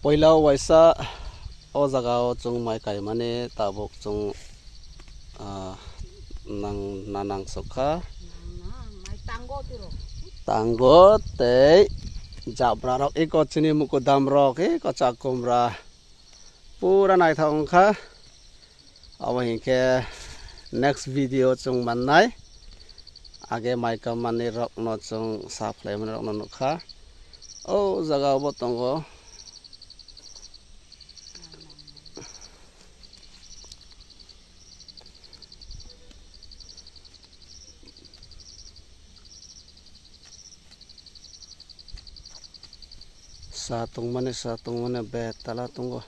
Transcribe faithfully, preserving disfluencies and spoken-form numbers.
Poila o waisa o jaga o chwng mai kaimani tabuk chwng, ah, nang, na nangsok kha. Tango tei jabra rok eko chini mukudam rok eko chakumra pura naithok wngkha. Abo hinkhe next video chwng mannai. Age mai kammani rokno chwng sap khlaimani rokno nukha. O jaga obo tongo. Sa tongmani, sa tongmani betala tongo.